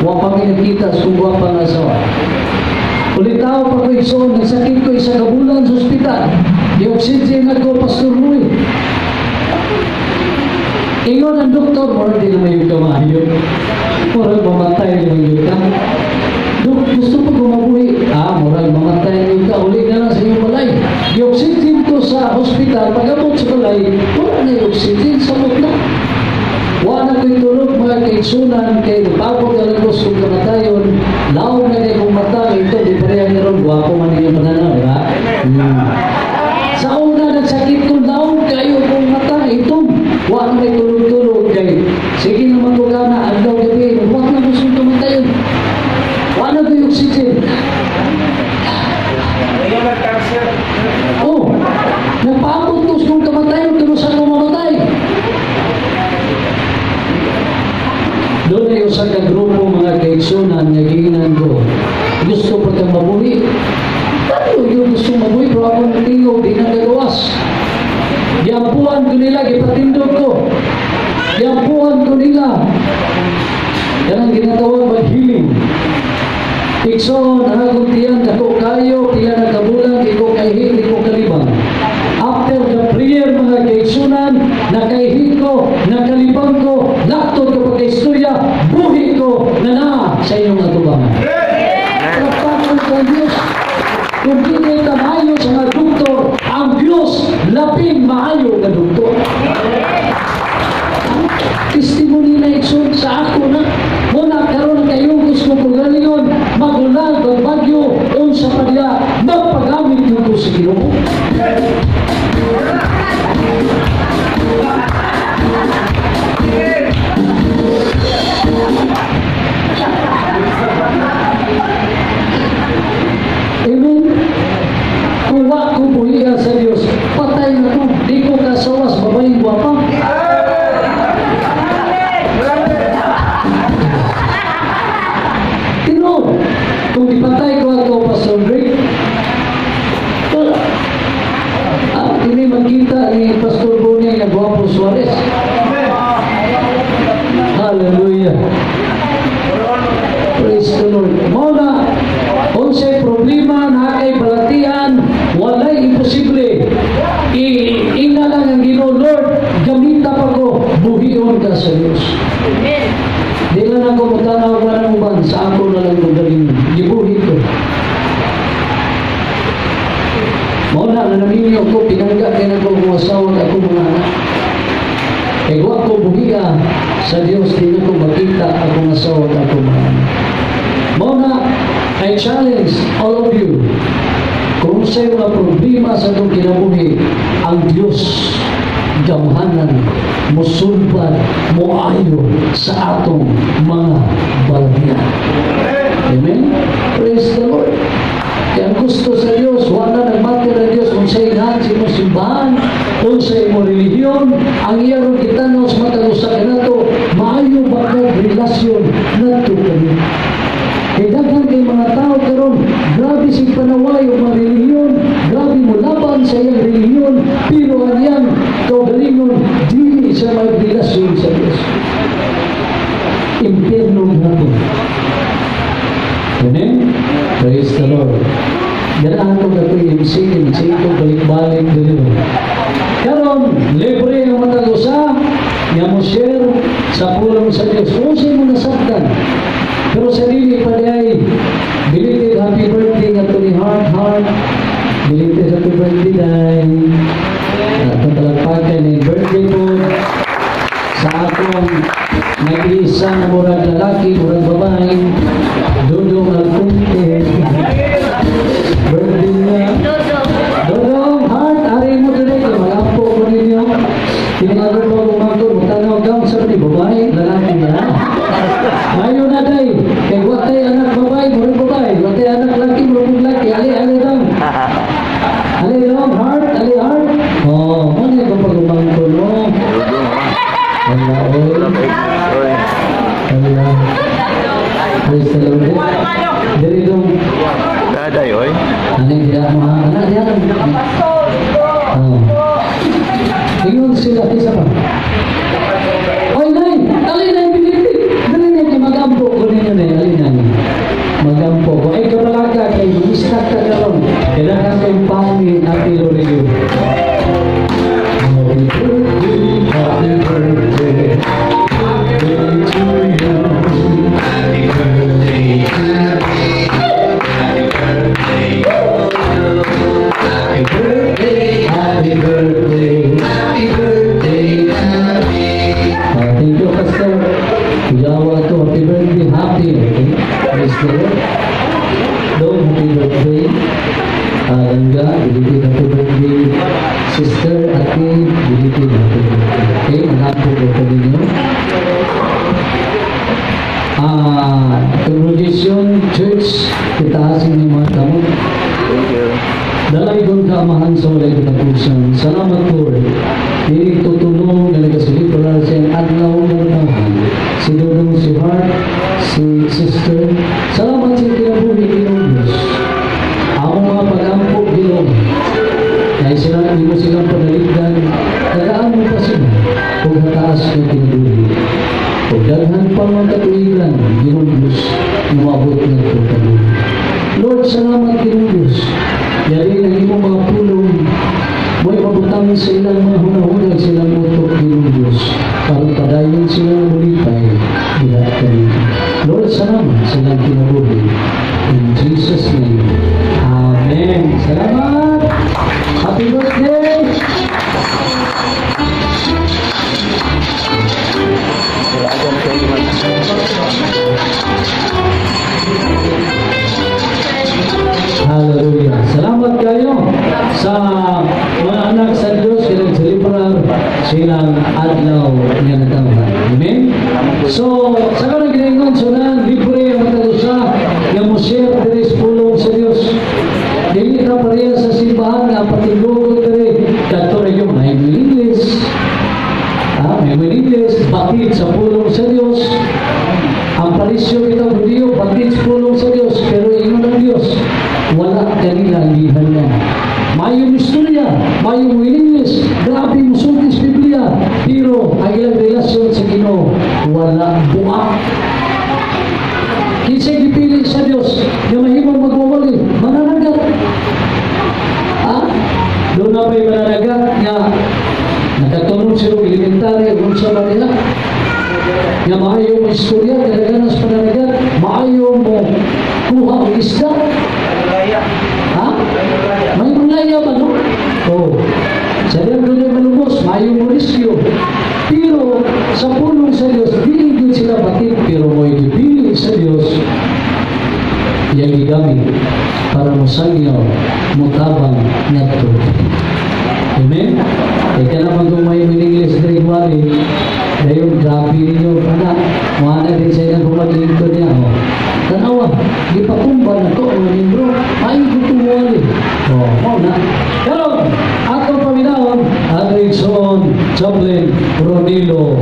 Wa pa mi nagkita sa kong gwapa nga asawa. Ulitaw pa ko, igsoon, nagsakit ko 1 ka bulan sa ospital. Di-oxygen ako, Pastor Louie. Ingon ang doktor, murag di na mayo ka maayo. Murag mamatay na mayo ka. Dok, gusto pa ko mabuhi. Ah, murag mamatay na ka. Uli na lang sa iyong balay. Di-oxygen ko sa hospital, pag-abot sa balay, wala na yung oxygen, samot na. Wa na ko'y tulog, mga kaigsunan, kay nagpabot na lang ko sa kong kamatayon, laom na kay kong mata, ito, di pareha nga ron, gwapo man inyong pananaw, di ba? Sa una, nagsakit ko, laom kayo kong mata, itong, wa na may tulog-tulog, kay, sige naman ko gana, adlaw gabi, wa na ko sa kamatayon. Wa na ko'y oxygen. Ngayon nag-cancer. Oh, nagpaabot ko sa kong kamatayon, pero sa ko mamatay. Doon ay usa ka grupo, mga kaigsunan, nga giingnan ko, "Gusto pa kang mabuhi?" Ano yung gusto mabuhi, pero akong tingog, di na kagawas. Giampuan ko nila, gipatindog ko. Giampuan ko nila. Yan ang ginatawag mag-healing. Igsoon, ang akong tiyan, dako kayo, pila na kabulan, di ko kaihi, di ko kalibang. After the prayer, mga kaigsunan, nakaihi ko, nakalibang ko, laktod ko pagkaistorya, buhi ko, na naa sa inyong atubangan. Palakpakan ko ang Diyos. Kung di ka maayo sa mga doktor, ang Diyos labing maayo nga doktor. Testimony na, igsoon, sa ako na. Muna karon kayo gusto ko galingon, magulan, magbagyo, unsa pa niya, magpagamit yung ko sa Ginoo. Amen. Kung wa ko buhiya sa Diyos, patay na ko. Di ko kasawas, babaeng gwapa. Tinuod, kung ipatay ko ato, Pastor Rick, wala. Ah, ini magkita ni Pastor Bonnie nga Guapo Suarez. Hallelujah. Praise the Lord. Mao na, unsay problema na kay balatian, walay imposible. Ina lang ang Ginoo, "Lord, gamita pa ko, buhion ka sa Dios." Di lang ako mutanaw pa ng uban, sa ako na lang ko galing, gibuhi ko. Mao na, nanaminyo ko, pinangga kay na ko kung asawa at ako mga anak. Kay wa ko buhiya sa Dios, di na ko makita akong asawa at akong mga anak. Mao na, I challenge all of you, kung sa mga problema sa itong kinabuhi, ang Diyos gamhanan, musulbad, muayo sa atong mga balatian. Amen? Praise the Lord. Kaya ang gusto sa Diyos, wala nagmatter ang Diyos kung sa inahan sa imong simbahan, kung sa imong relihiyon, ang iya ron kitanaw sa matag usa kanato, maayo ba kag relasyon nato kami? Kay daghan kay mga tao karon, grabe sig panaway og mga relihiyon, grabe mo laban sa iyang relihiyon, pero ang iyang kaugalingon dili sa magrelasyon sa Diyos. Impierno gihapon. Amen? Praise the Lord. Ganahan ko kakoy MC, MC ko balik-balik dili ba? Karon, libre ang matag usa nga mo share sa pulong sa Dios. Kung unsay mo nasabtan. Pero sa dili pa di ay belated happy birthday nga to ni Heart Heart. Belated happy birthday day. At talagpakan ni birthday po sa akong nag-iisa na murag lalaki, murag babae, Dudong Alconte. Birthday niya. Dudong, Heart, ari mo diri kay magampo ko ninyo. Tinago ko umangkon, mutanaw ka sa ni babae, lalaki na. Mayo na day, kay wa tay anak babae, murag babae, wa tay anak laki, murag laki, ali ali dong. Ali dong, Heart, ali Heart. Oh, mo na ko pag-umangkon mo. Wala, oy. Wala. Praise the Lord. Diri dong. Daday, oy. Ano yung diya mo ha? Ano diya? Oh. Ingon sila, isa pa. Oy, nay! Dali na yung belated! Dali na yung magampo ko ninyo na. Congregation, church, itaas inyong mga kamot. Thank you. Dalaygon ka, Amahan sa walay katapusan. Salamat, Lord. Dili tutulong nga nagaselebrar sa iyang adlaw nga natawhan. Si Dudong, si Hart, si Sister. Salamat sa kinabuhi, Ginoong Diyos. Among mga pag-ampo, Ginoo. Dahil sila, hindi mo silang panaligdan, tagaan mo pa sila kung hataas nga kinabuhi. Ug daghan pa mga katuigan, Ginoong Diyos, umabot ng katuigan. Lord, salamat, Ginoong Diyos. Yari ang imong mga pulong mo'y mabutang sa ilang mga hunahuna, sa ilang utok, Ginoong Diyos. Karon padayon sila ng mulipay, ila kami. Lord, salamat sa ilang kinabuhi. In Jesus' name, Amen. Salamat! Happy birthday! Wala kayo man. Hallelujah. Salamat kayo sa mga anak sa Diyos silang celebrar silang adlaw nga natawhan. Amen? So, sa kanang ginaingon, so na, libre ang matag usa nga mo share diri sa pulong sa Diyos. Dili ta pareha sa simbahan nga patindugon diri kadto ra yung may English. Ah, may English, batid sa pulong sa Diyos. Ang parisyo kita Hudiyo, batid sa pulong sa Diyos, pero ingon ang Diyos, wala kanila gihalyan. Mayong istorya, mayong willingness, grabe mo sulti sa Biblia, pero ang ilang relasyon sa Ginoo, wala, buak. Kinsa gipili sa Dios nga mahimong magwawali? Mananagat. Ha? Doon na pa'y mananagat nga nakatulong sila og elementary, unsa ba nila? Nga maayo mo istorya, kadaghanan sa pananagat, maayo mo kuha og isda. Ha? May mulaya ba, no? Oh. Sa diyang doon malubos, maayo mo rescue. Pero sa pulong sa Diyos, dili gyud sila batid, pero mo'y gipili sa Diyos, iyang gigamit para mosangyaw, motabang ngadto. Amen? Kaya naman kung may English diri wali, dayon grabe ninyo pana, muana din sa ilang pumaglingkod niya. Oh. Tanawa, gipakumba na to mga membro, ay kung wali. Oh, mao na. Karon, atong paminawon, Adrikson Chaplin Ronilo.